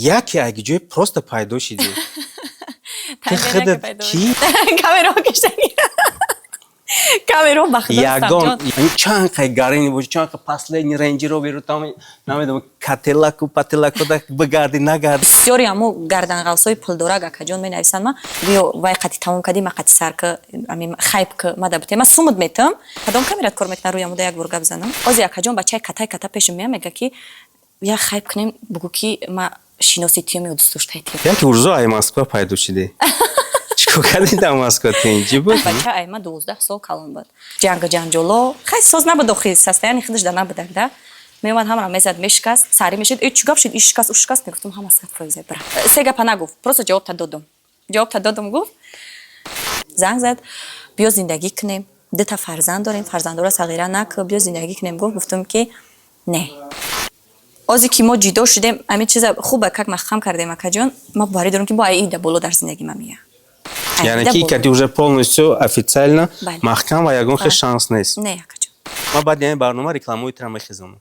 Яке аги ҷои просто пайдо шидӣ. Ти худат кӣ? Камераҳо киштагӣ. Камераҳо, ба худо. Ягон чанд қай гарини боши, чанд қай последний Рейнҷ Роверу там, намедонам, кателаку пателаку да бигарди, нагарди. Бисёри ҳамо гарданғавсҳои пулдорак, акаҷон, менависанд: ма биё, вай қати тамом кардӣ, ма қати сар ка, ами хайп ка, ма да бите, ма сумуд метам. Кадом камерат кор мекунад, рӯи амуда як бор гап занам. Ози, акаҷон, бачаи катай ката пешам мея, мега, ки я хайп кунем, бугӯ, ки ма шиноси тиём ё дӯстдоштаи тиём. Яке урзо ай Москва пайдо шидӣ. Чикор кардӣ дар Москва, тинҷи буд? Бача ай ма 12 сол калон буд. Ҷанга ҷанҷоло хай соз набуд, охи состояние худаш да набудак да. Меомад, ҳамаро мезад, мешикаст, сарӣ мешид. Э, чӣ гап шуд? Иш шикаст, уш шикаст. Мегуфтам, ҳама 100%, бира. Се гапа нагуфт, просто ҷавобта додум, ҷавобта додум. Гуфт, занг зад: «Биё, зиндагӣ кунем, дута фарзанд дорем, фарзандора сағира нак, биё, зиндагӣ кунем», гуфт. Гуфтум, ки не. Озе ки мо ҷидо шудем, ҳамин чиза хуба как маҳкам кардем, акаҷон. Ма боварӣ дорам, ки бо аида боло дар зиндагӣ ма мея. Яъне ки кати уже полностью официально Бале. маҳкам ва ягон хел шанс нест? Не, акаҷон. Ма баъди ҳамин барнома рекламаҳои тира мехезонам.